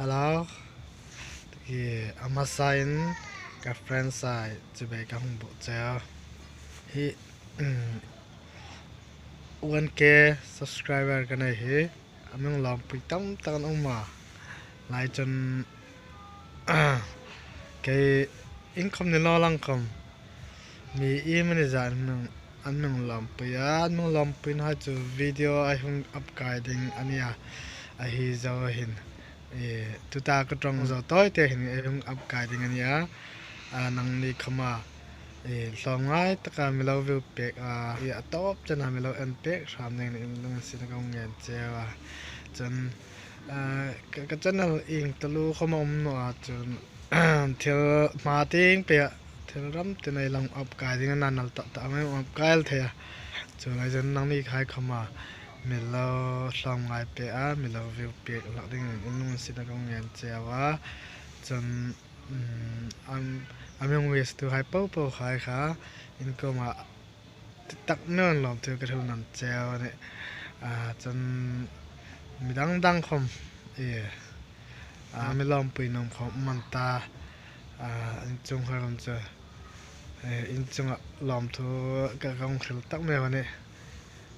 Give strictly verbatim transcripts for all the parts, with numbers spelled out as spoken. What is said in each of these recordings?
Hello. Hi, a hmasain ka friend hai chibai ka hung buoipui che a. Hi, mm, one K subscriber ka nei hi. A mi lawmpui tam tak an um a. Lai chun, kei inkhawm ni lo lang khawm. Mi iemani zat an mi, an mi lawmpui a, an mi lawmpuina hai chu video ei hung upload ding a nih a, a hi zo hin. E, tuta ka ṭawng zo tawi te hin ei hung upload ding a nih a, a, nangni khawma, e, hlawm ngai taka mi lo view pek a, e, a tawp chena mi lo en pek hram dingin in lunginsietna ka hung ngen cheu a. Chun, a, ka, ka channel ieng taluo khawm a um naw a, chun, thil hma tieng pei a, thil ram tin ei lo upload ding a, nal tak tak a mi upload thei a. Chu lai chun nangni hai khawma mi lo hlawm ngai pek a, mi lo view pek hlak dingin in lunginsietna ka hung ngen cheu a. Chun, um, am, a mi wish tu hai popo hai kha, in kuoma tak tak naw lawmthu ka hril nawn cheu a nih. A, chun mi dang dang khawm, e, a, mi lawmpui nuom khawm um an ta, a, in chung hai khawm chu, e, in chunga lawmthu ka, ka hung hril tak meu a nih.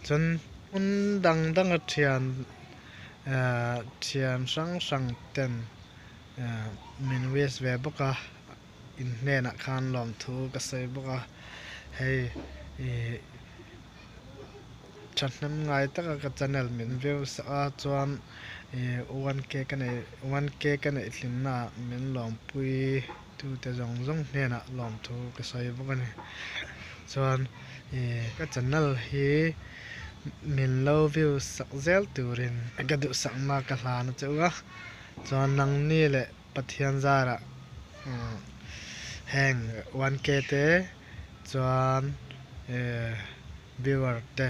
Chun hun dang danga ṭhian, e, ṭhian hrang hrang ten, e, min wish ve bawk a, in hnena khan lawmthu ka sawi bawk a. Hei, e, ṭhahnem ngai taka ka channel min view sak a, chuan, e, one K ka nei, one K ka neih hlimna min lawmpui tute zawng zawng hnena lawmthu ka sawi bawk a nih. Chuan, e, ka channel hi min lo view sak zel turin ka duhsakna ka hlan a cheu a. Chuan nangni leh Pathian zara, um, heng one K te, chuan, e, viewer te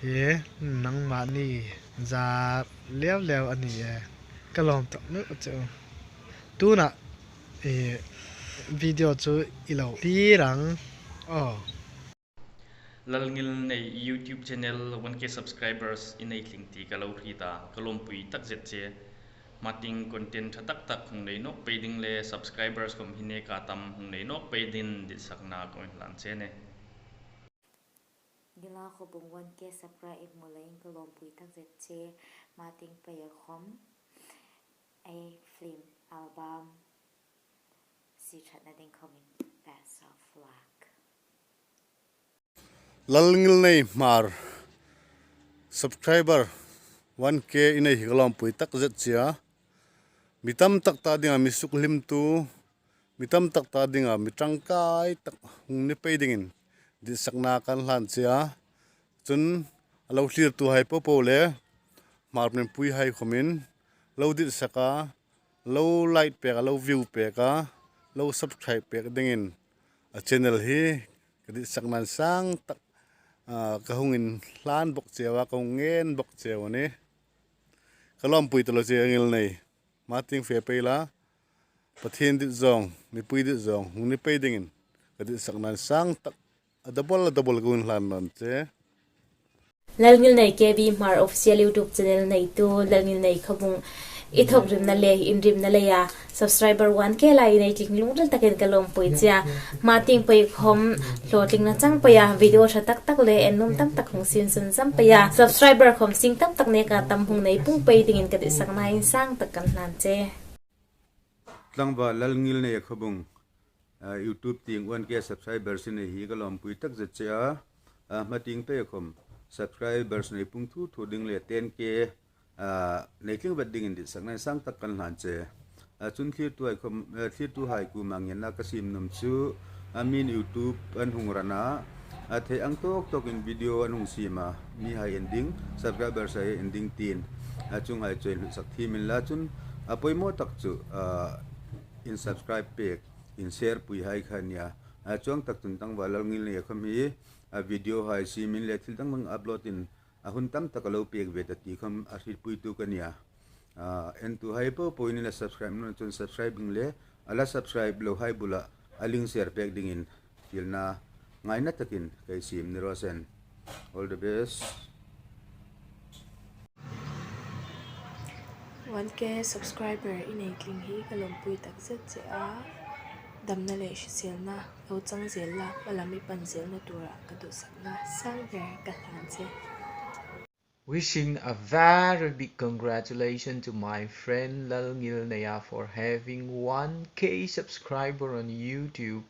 hi nangmahni zar liau liau a ni e. Ka lawm tak meuh a cheu. Tuna, e, video chu i lo thlir ang. Aw. Lalngilnei YouTube channel one K subscribers i nei tling ti ka lo hriet a, ka lawmpui tak zet che. Hmatieng content ṭha tak tak hung nei nawk pei ding le subscribers khawm hi neka tam hung nei nawk pei dingin ditsakna ka hung hlan che a nih. Gila khawbung one K subscribe i hmu leiin ka lawmpui tak zet che. Hmatieng peia khawm ei film album sie ṭhatna ding khawmin best of luck. Lalngilnei Hmar subscriber one K i nei hi ka lawmpui tak zet che a. Mi tam tak ta dinga mi sukhlimtu, mi tam tak ta dinga mi ṭangkai tak hung ni pei dingin ditsakna kan hlan che a. Chun a lo thlirtu hai popo le Hmar mipui hai khawmin lo ditsak a, lo like pek a, lo view pek a, lo subscribe pek dingin a channel hi ka ditsak nan sang tak, a, ka hung inhlan bawk cheu a, ka hung ngen bawk cheu a nih. Ka lawmpui ta lo che a Ngilnei. Hmatieng fe pei la, Pathian dit zawng, mipui dit zawng hung ni pei dingin ka ditsak nan sang tak a double, a double ka hung hlan nan che. Lalngilnei K B Hmar Official YouTube channel neitu Lalngilnei Khawbung, i thawk rimna le inrimna leia subscriber one K lai i nei tling lungril takin ka lawmpui che a. Hmatieng pei khawm hlawtlingna chang peia video ṭha tak tak le en nuom tam tak hung siem sunzawm peia subscriber khawm sing tam tak neka tam hung nei pung pei dingin ka ditsakna insang tak kan hlan che. Tlangval Lalngilnei Khawbung, a, YouTube tieng one K subscribers i nei hi ka lawmpui tak zet che a. A, hmatieng peia khawm subscribers nei pung thu thu ding le ten K, a, nei tling vat dingin ditsakna insang tak kan hlan che. A, chun thlirtu hai khawm, a, thlirtu hai kuoma ngenna ka siem nuom chu, a, mi'n YouTube an hung ran a, a, thei ang tawk tawkin video an hung siem a, mi hai en ding, subscribers hai en ding tiin, a, chuong hai chu inhlutsak thiem inla, chun a poimaw tak chu, a, in subscribe pek, in share pui hai kha a nia. A, chuong tak chun tlangval Lalngilnei khawm hi, a, video hai siemin le thil dang dang upload in, a, hun tam tak a lo pek ve ta ti khawm a hrietpuitu ka nia. A, entu hai popo in la subscribe naw chun subscribe ding le, a la subscribe lo hai bula a link share pek dingin fielna ngaina takin ka siem ni raw se. All the best. One K subscriber i nei tling hi ka lawmpui tak zet che a. Damna le hriselna lo chang zel la, hmalam i pan zelna tura ka duhsakna sang ber ka hlan che. Wishing a very big congratulations to my friend Lalngilneia for having one K subscriber on YouTube.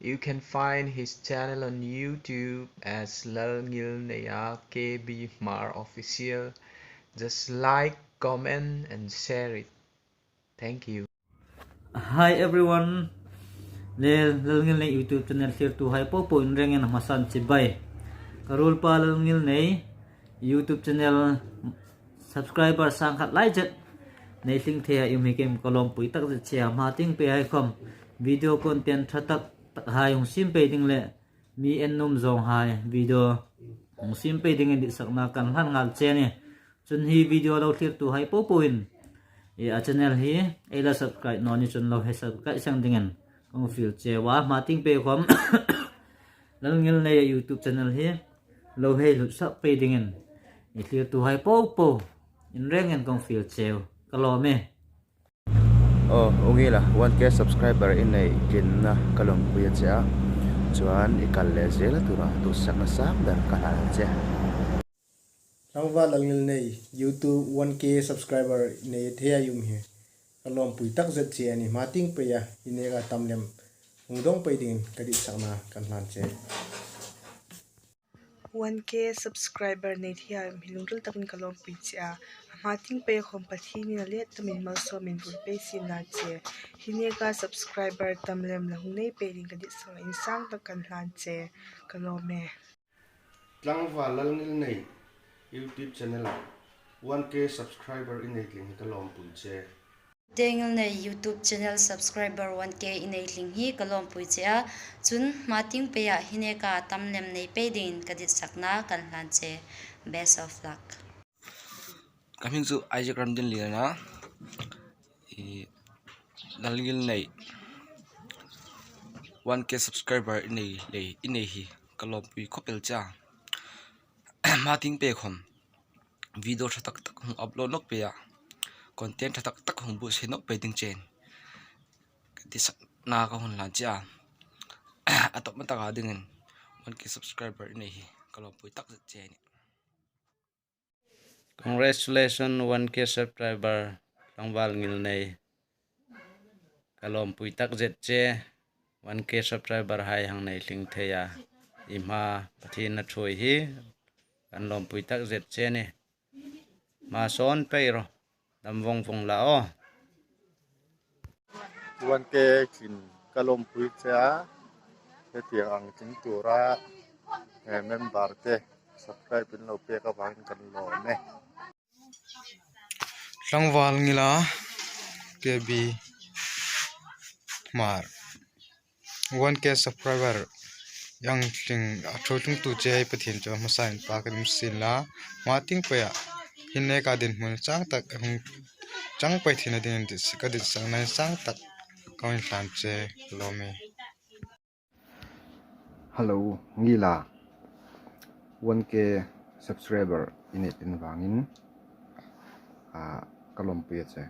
You can find his channel on YouTube as Lalngilneia K B Hmar Official. Just like, comment and share it. Thank you. Hi everyone. Le Lalngilnei YouTube channel thlirtuhai popo in rengin hmasan chibai. Ka ruolpa Lalngilnei YouTube channel subscriber sang khat lai zet nei tling thei a i um hi kem ka lawmpui tak zet che a. Hma tieng pei hai khom video content ṭha tak tak hai hung siem pei ding le mi en nuom zawng hai video hung siem pei dingin ditsakna kan hlan nghal che a nih. Chun hi video lo thlirtuhai popo in i a channel hi ei la subscribe naw ni chun lo hei subscribe seng dingin kong fiel che a. Hma tieng pei khom Lalngilnei YouTube channel hi lo hei lut sak pei dingin i thlirtuhai popo in rengin kong fiel che a. Ka lawm e. Aw, u Ngila, one K subscriber i nei tlinna ka lawmpui a che a. Chuan i kal leh zel tura duhsakna sang ber ka hlan che. Tlangval Lalngilnei YouTube one K subscriber nei thei a i um hi ka lawmpui tak zet che a nih. Hma tieng pei a hi neka tam lem hung dawng pei dingin ka ditsakna kan hlan che. One K subscriber nei thei a i um hi lungril takin ka lawmpui che a. A hma tieng pei khom Pathienin a let tamin malsawmin vun pei sien la che. Hi neka subscriber tam lem la hung nei pei dingin ka ditsakna insang tak kan hlan che. Ka lawm e. Tlangval Lalngilnei YouTube channel one K subscriber i nei tling hi ka lawmpui che. Tlangval Ngilnei YouTube channel subscriber one K i nei tling hi ka lawmpui che a. Chun hma tieng pei a hi neka tam lem nei pei dingin ka ditsakna kan hlan che. Best of luck. Ka hming chu Isaac Ramdinlien a nih. I Lalngilnei one K subscriber i nei lei, i nei hi ka lawmpui khawp el che a. Hma tieng pei khom video ṭha tak tak hung upload nawk pei a, content ṭha tak tak hung buotsai nawk pei ding chein ka ditsakna ka hung hlan che a. A tawpna taka dingin one K subscriber i nei hi ka lawmpui tak zet che a nih. Congratulations one K subscriber, Tlangval Ngilnei. Ka lawmpui tak zet che. One K subscriber hai hang nei tling thei a i hma Pathien a ṭhuoi hi kan lawmpui tak zet che a nih. Hma sawn pei rawh, dam vawng vawng la aw. One K tlin ka lawmpui che a, hetiang ang tling tura, eh, member te subscribe in lo pek avangin kan lawm e. Tlangval Ngila K B Hmar. One K subscriber ang tling a ṭhuoi tlungtu che hi Pathien chu hmasa inpâkin um sien la. Hma tieng pei a hi neka dinhmun chang tak hung chang pei theina dingin dit, ka ditsakna insang tak ka hung hlan che. Ka lawm e. Hello, Ngila. One K subscriber i nei tling vangin, ah, ka lawmpui a che.